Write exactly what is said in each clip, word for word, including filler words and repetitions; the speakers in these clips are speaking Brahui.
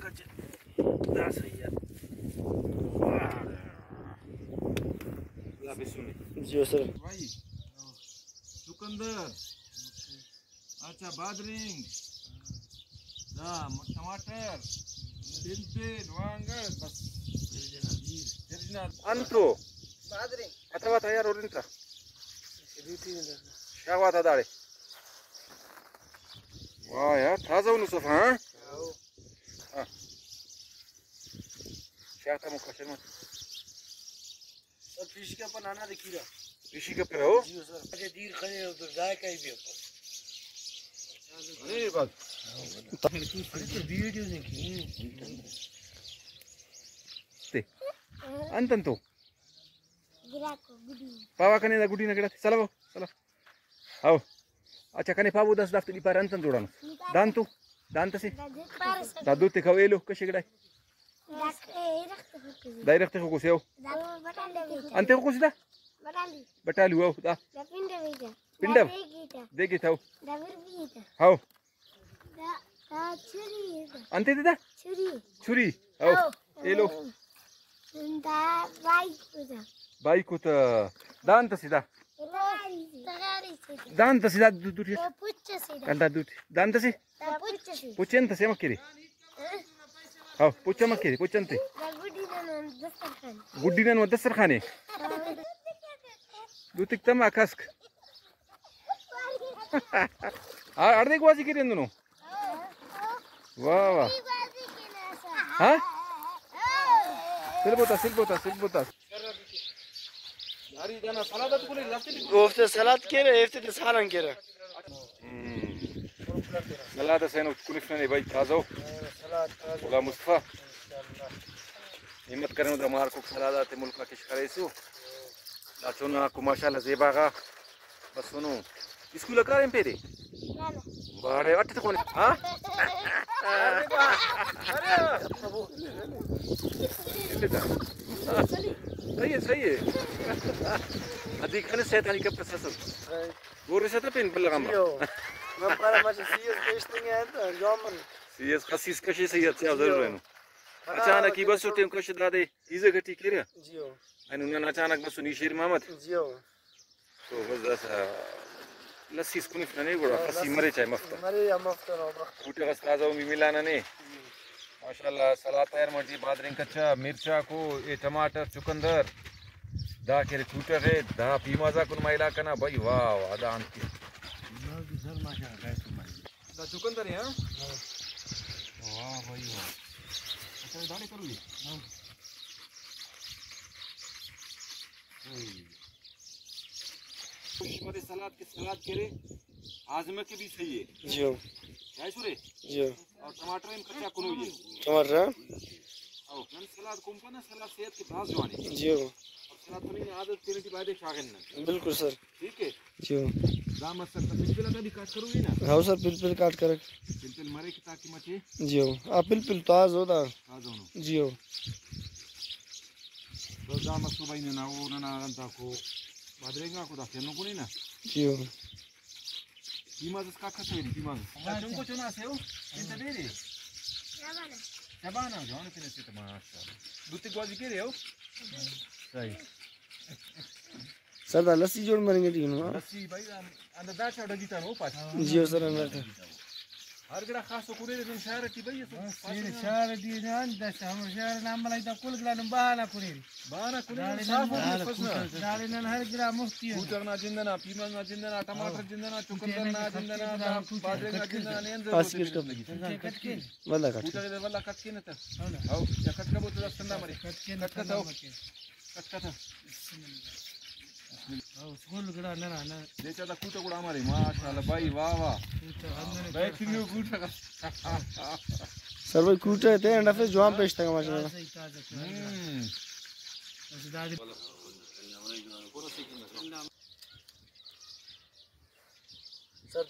کچ۔ دا صحیح ہے۔ واہ۔ لا بسم اللہ۔ جی سر۔ بھائی، چقندر۔ اچھا، بادرنگ، دا م-، ٹماٹر، پلپل، وانگڑ، بس۔ انتو؟ بادرنگ۔ اتوا تیار ہورن تا؟ شاغوا تا داڑے۔ واہ یار، تازہ ہونو صفا، ہاں؟ ہاں۔ شاغ تا مکا شرمت۔ سر، پیشی کپر نانا دے کیرا۔ پیشی کپر ہو؟ جی سر۔ اچھا، دیر خنے ہو تو ذائقہ ہی بھی ہوتا۔ ارے بس۔ ارے تو ویڈیو دیکھی۔ تے۔ انتن تو۔ گڑاکو گڈی۔ پاوا کنے دا گڈی نا گڑا۔ سلام، سلام۔ ہاو۔ اچھا، کنے پاوہ دس دافتے ٹی پارہ انتن جوڑانو۔ دانتو، دانت سے۔ دا دود پارہ سر۔ دا دود تے کھو ایلو، کشے گڑا۔ دا اے رخت خوکو سے۔ دا اے رخت خوکو سے، ہاو۔ دا بٹالو۔ انتے خوکو سے دا؟ بٹالو۔ بٹالو، ہاو، دا۔ دا پنڈو بیتا۔ پنڈو؟ دا دیگی تا۔ دیگی تا، ہاو۔ دا بربی تا۔ ہاو۔ دا، دا چھری تا۔ انتے تے دا؟ چھری۔ چھری، ہاو۔ ہاو۔ ایلو۔ دا بائی کوتا۔ بائی کوتا۔ دانت سے دا؟ تغاری سے۔ تغاری سے۔ دانت سے دا دو-، دوٹی۔ دا پچ سے دا۔ دا دوٹی۔ دانت سے؟ دا پچ سے۔ پچ انت سے مکری۔ ہاں؟ ہاں، پچ مکری، پچ انت۔ دا گڈی نن دسترخوان۔ گڈی نن دسترخوان۔ ہاں۔ دو تک تما کسک۔ ہاں، اڑدے گوازی کری اندنو۔ واہ واہ۔ ہاں؟ سلبوتا، سلبوتا، سلبوتا۔ اوفتے سلاد کیرہ، ایفتے تے سالن کیرہ۔ ہم۔ سلاد اس اینو کنفنے بھائی، تازہ۔ غلام مصطفی۔ ہمت کرینو دا مارکوک سلاد آتے ملک آ کش کریسو۔ دا چنا کو ماشاءاللہ زیبا غا۔ بس سنو۔ اسکول آ کاریم پیرے؟ نہ، نہ۔ باڑے اٹ تے کون؟ ہاں؟ صحیح ہے، صحیح ہے۔ ادی کنے شیطانی کپ سسل۔ گورے سے تے پین بلغم۔ جیو۔ میں پارا ماشا سی ایس پیش تنگے ہے تو جوان من۔ سی ایس خسیس کشی صحیح اچھا ضرور ہے نو۔ اچانک ہی بس ٹیم کش دادے۔ ایزہ گٹی کیرہ؟ جیو۔ اینو نن اچانک بسن ای شیر محمد۔ جیو۔ تو بس داسہ لسی اس کنفنہ نے گڑا، ہاں، خسی لسی مرے چائے مفتہ۔ مرے یا مفتہ نو مفتہ۔ کوٹغ اس تازہ اومی ملانہ نے۔ جی۔ ماشاءاللہ، سلاد تیار مٹی، بادرنگ کچا، مرچاکو، اے ٹماٹر، چکندر، دا کہ ارے کوٹغ اے، دا پیمازاکن ما علاقہ نا، بھائی واہ واہ، دا انت کہ۔ پیماز بھی سر ماشاءاللہ، بیسٹ ماشاءاللہ۔ دا چکندر اے، ہاں؟ ہاں۔ واہ بھائی واہ۔ اچھا، داڑے کرو یہ؟ ہاں۔ اوئے۔ کوشش کرے سلاد کے سلاد کرے، آزمہ کے بھی صحیح ہے۔ جیو۔ کیا ہے سورے؟ جیو۔ اور ٹماٹر ہم کچا کنو یہ۔ ٹماٹر، ہاں؟ او، نن سلاد کم پنہ، سلاد صحت کے بھاز جوان ہے۔ جیو۔ اور سلاد کننگ نا عادت تینے ٹی بایدے شاغن نن۔ بالکل سر۔ ٹھیک ہے۔ جیو۔ دا مسک تا پلپل آتا بھی کاٹ کروئی نا؟ ہاؤ سر، پلپل کاٹ کرک۔ پلپل مریک تاکہ مچے۔ جیو۔ آ پلپل تازہ دا۔ تازہ ہونو۔ جیو۔ تو دا مسو بھائی ننا، او ننا انتاکو بادرنگ آکو دا فینو کنے نا۔ جیو۔ پیماز اس کاکا سویری، پیماز اس۔ ہاں، چنکو چنا سے ہو؟ انت دے دے۔ شبانہ۔ شبانہ، جوان پنے سے تو ماشاءاللہ۔ دوتے گوازی کے رہے ہو؟ صحیح۔ سر دا لسی جوڑ مرنگ ٹی نو۔ لسی بھائی، ہم، اندر دا چا ڈگی تا نو پاس۔ جیو سر، اندر تا۔ ہر گڑا خاص و کنے دے شہر ٹی بھائی، بس، شہر ٹی جان، دس ہم شہر نام بلائی تا کل گڑا نم بہانہ کنے۔ بہانہ کنے داڑے صاف نن ہو گئے فصل۔ داڑے نن ہر گڑا مفتی ہو۔ کوٹغ نا جند ئنا، پیماز نا جند ئنا، ٹماٹر جند ئنا، چکندر نا جند ئنا، بادرنگ نا جند ئنا، نے اندر کٹ کین۔ ولدا کٹ کین۔ کوٹغ ولدا کٹ کین تا۔ ہاں۔ ہاؤ، یا کٹ کبو تو دس کندا مرے۔ کٹ کین کٹ کتو۔ کٹ کتو۔ بسم اللہ۔ ہاؤ، سول گڑا ننا نا۔ دیکھا تا کوٹا گڑا ہمارے، ماشاءاللہ بھائی، واہ واہ۔ کوٹا ہم نے بہترین کوٹا۔ سر بھائی کوٹا تے انڈا پھر جوان پیش تھا ماشاءاللہ۔ تازہ، تازہ۔ ہم۔ بس دادی۔ سر،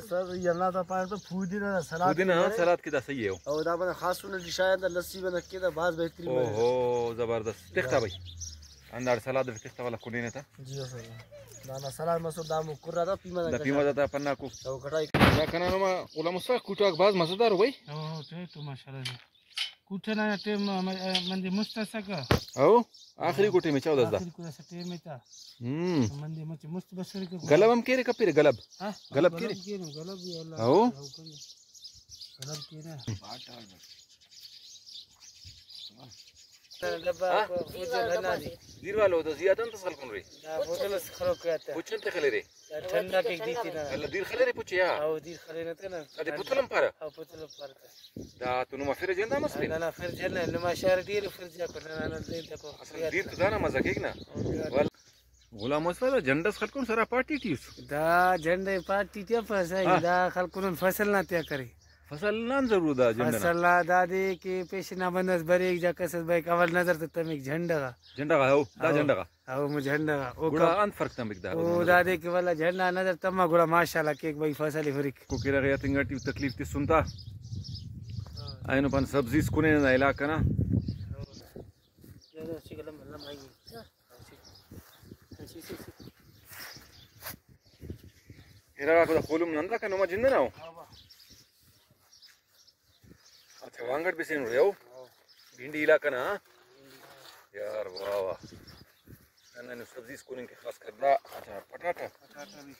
سر، یہ اللہ تا پاک تو پودینہ نا سلاد پودینہ، ہاں، سلاد کے دا صحیح ہے۔ او دا بنا خاص سن ڈشایا دا لسی بنا کے دا باز بہترین بنے۔ اوہو، زبردست۔ تختا بھائی۔ انداڑ سلاد تختا والا کنے نا تا۔ جی سر۔ نا، نا، سلاد مسو دا مو کرا دا پیما دا دا پیما دا تا پنا کو۔ او کٹائی۔ دا کنا نما غلام مصطفی کوٹہ غاک بھاز مزیدار ءُ بھائی۔ او، ٹھیک تو ماشاءاللہ۔ کوٹہ نا ٹائم م-، م-، مندی مست اسکہ۔ او، آخری کو ٹائم ءِ چودہ دا۔ آخری کو اسہ ٹائم ءِ تا۔ ہم۔ مندی مچ مست بسر کہ۔ گلب ہم کیرے کپیرے گلب؟ ہاں؟ گلب کیرے؟ گلب کیرے، گلب بھی اللہ او۔ حکم ہے۔ گلب کیرے۔ ڈبہ ہاں؟ کو فوجل ہنا دی۔ دیر والو تو زیادہ انت خلکن رے۔ دا فوجل اس خلق کیا تا۔ پچھن تے خلے رے۔ ٹھنڈا کیک دیتی نا۔ اللہ دیر خلے رے پچھے یا۔ او دیر خلے نہ تے نا۔ ادے پتلم پارا۔ او پتلم پارا۔ دا تو نما فرج اندا مسلے؟ نہ، نہ، فرج نہ، نما شہر دیر فرج کو، نہ، نہ، نہ، دیر تکو۔ اصل دیر تو دانا مزہ کیک نا۔ او دیر۔ ول-، غلام مصطفی دا جھنڈ اس خلکن سرا پارٹی ٹی اس۔ دا جھنڈ پارٹی ٹی افس، ہاں۔ دا خلکن فصل نا تیا کرے۔ فصل نان ضرور دا جھنڈ نا۔ فصل نا دادے کہ پیشن نا بندغ بریک جا کس اس بریک، اول نظر تو تمک جھنڈ غا۔ جھنڈ غا، ہو، دا ہو۔ جھنڈ غا۔ او مجھنڈا او گڑا کم-، انت فرق تمک دا او دادے کہ ولا جھنڈا نظر تما گڑا ماشاءاللہ کیک بھائی فصل ہی ہریک۔ کو کیرغ یا تنگا ٹی تکلیف تسن تا۔ اینو پان سبزی اس کنے نا علاقہ نا۔ ارا کو دا خولم نندا کنو ما جندنا ہو۔ اچھا، وانگڑ بسین رہے ہو؟ ہاں۔ بھنڈی علاقہ نا، ہاں؟ یار، واہ، واہ۔ نن نن سبزی اس کوننگ کہ خاص کر دا۔ اچھا، پٹاٹا۔ پٹاٹا بھی۔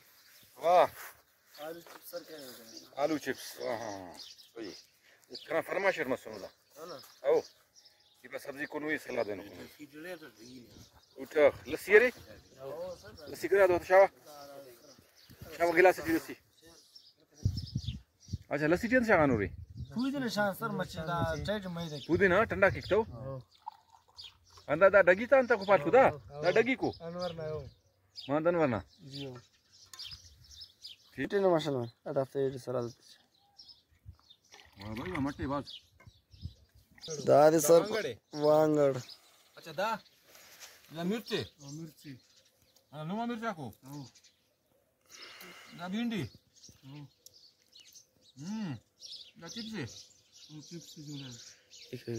واہ۔ آلو چپس سر کیا ہے؟ آلو چپس، ہاں، ہاں، ہاں۔ صحیح۔ اس طرح فرمائش مسنو دا۔ ہاں نا۔ او۔ یہ بس سبزی کونوئی سلاد ہے نا۔ اٹھا، لسی ارے؟ لسی کرا دو، شاوا۔ شاوا گلاس ٹی لسی۔ اچھا، لسی ٹی انت شاغانو رے؟ پودینہ شاغ سر مچے دا ٹائٹ مئی دے۔ پودینہ ٹھنڈا کیک تو؟ ہاں۔ اندا دا ڈگی تا انت کو پاٹ کو دا؟ ہاں۔ دا ڈگی کو؟ انور نا ہو۔ مان انور نا؟ جی ہو۔ ٹھیک۔ ٹھیک ہے، ماشاءاللہ۔ ادا ہفتے سر آ۔ واہ بھائی، واہ مٹے باز۔ دا دے سر وانگڑ ہے۔ وانگڑ۔ اچھا، دا؟ دا مرچ ہے؟ ہاں، مرچی۔ ہاں، نما مرچا کو؟ ہاں۔ دا بھنڈی۔ ہاں۔ ہم۔ دا چپس ہے۔ ہاں، چپس جوڑا ہے۔ ٹھیک ہے۔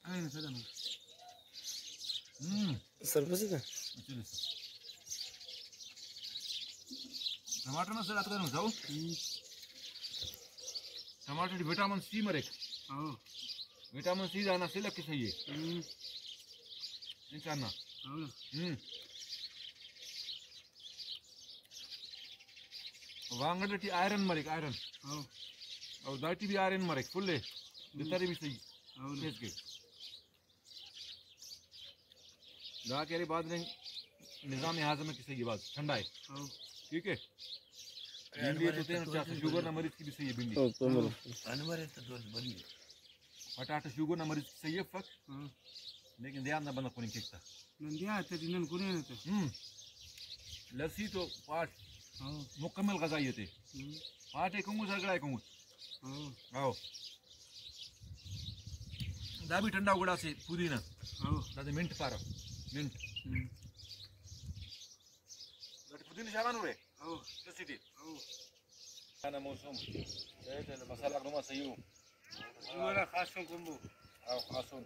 اے، سدا نا۔ ہم۔ سر پسی کا؟ چلو سر۔ ٹماٹر نا سلاد کروں سو۔ ہم۔ ٹماٹر ٹی وٹامن سی مریک۔ ہاں۔ وٹامن سی دانا سلک کہ صحیح ہے۔ ہم۔ انسان نا۔ ہاں۔ ہم۔ وانگڑ ٹی آئرن مریک، آئرن۔ ہاں۔ اور داٹی بھی آئرن مریک، فل ہے۔ ہم۔ بسترے بھی صحیح۔ ہاں۔ صحت کے۔ دا کہ ارے بادرنگ نظام ہاضمہ کہ صحیح ہے، بھاز ٹھنڈا ہے۔ ہاں۔ ٹھیک ہے۔ بھنڈی تو تینا چاس شوگر نا مریض کی بھی صحیح ہے بھنڈی۔ ہاں، تو مریض۔ انور تو دوست بلی۔ پٹاٹا شوگر نا مریض کی صحیح ہے فک۔ ہاں۔ لیکن دیہات نا بندغ کننگ کیک تا۔ نن دیہات ٹی نن کنینہ تا۔ ہم۔ لسی تو پاٹ ہاں۔ مکمل غذائیت ہے۔ ہم۔ پاٹ ہے کنگو سرگڑا ہے کنگو۔ ہاں۔ ہاں۔ دا بھی ٹھنڈا گڑا سے پودینہ۔ ہاں۔ دادے منٹ پارہ۔ منٹ۔ ہم۔ داٹی پودینہ شاغانو رے؟ ہاں۔ لسی ٹی۔ ہاں۔ کنا موسم۔ اے تے مسالہ نما صحیح ہو۔ جوڑا خاصون کمبو۔ ہاں، خاصون۔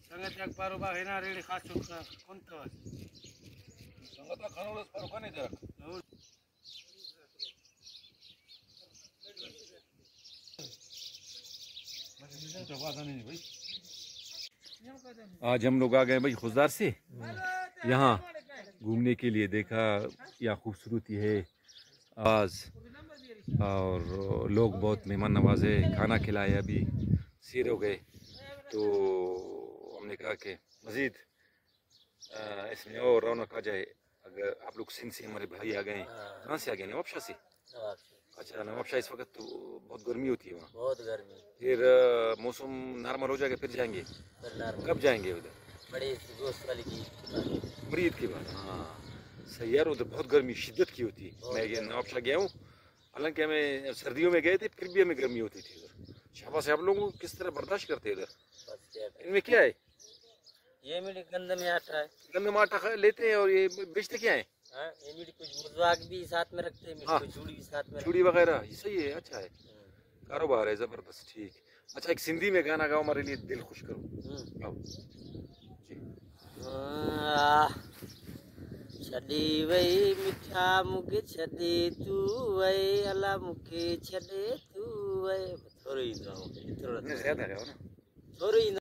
سنگت یک پارو با ہنا ریڑے خاصون کا کن تو۔ سنگت کا کھانو رس پارو کنے درک۔ ہاں۔ آج ہم لوگ آ گئے بھائی خضدار سے یہاں گھومنے کے لیے، دیکھا یہاں خوبصورتی ہے، آواز اور لوگ بہت مہمان نواز ہے، کھانا کھلایا، ابھی سیر ہو گئے تو ہم نے کہا کہ مزید آ، اس میں اور رونق آ جائے۔ اگر آپ لوگ سندھ سے ہمارے بھائی آ گئے ہیں، ہاں۔ کہاں سے آ گئے ہیں؟ نواب شاہ سے؟ نواب شاہ۔ اچھا، نواب شاہ اس وقت تو بہت گرمی ہوتی ہے وہاں۔ بہت گرمی۔ پھر، آ، موسم نارمل ہو جائے گا، پھر جائیں گے؟ پھر نارمل۔ کب جائیں گے ادھر؟ بڑے دوست والی کی۔ مری عید کے بعد، ہاں۔ صحیح یار، ادھر بہت گرمی شدت کی ہوتی ہے۔ بہت میں یہ گرمی۔ نواب شاہ گیا ہوں، حالانکہ ہمیں سردیوں میں گئے تھے، پھر بھی ہمیں گرمی ہوتی تھی ادھر۔ شاباش ہے، آپ لوگوں کو کس طرح برداشت کرتے ہیں ادھر؟ بس کیا کریں؟ ان میں کیا ہے؟ یہ میری گندم آٹا ہے۔ گندم آٹا خ-، لیتے ہیں اور یہ بیچتے کیا ہیں؟ ہاں، یہ میری کچھ مزواک بھی ساتھ میں رکھتے ہیں، میری ہاں۔ کچھ چوڑی بھی ساتھ میں چوڑی رکھتے ہیں۔ وغیرہ، یہ صحیح ہے، اچھا ہے۔ ہوں۔ کاروبار ہے زبردست، ٹھیک۔ اچھا، ایک سندھی میں گانا گاؤ، ہمارے لیے دل خوش کرو۔ ہوں۔ گاؤ۔ جی۔ آہ۔ چھڈی وئی مٹھا مکھ چھڈی تو وئی، الا مکھ چھڈی تو وئی۔ تھوڑی زیادہ ہے نا۔ تھوڑی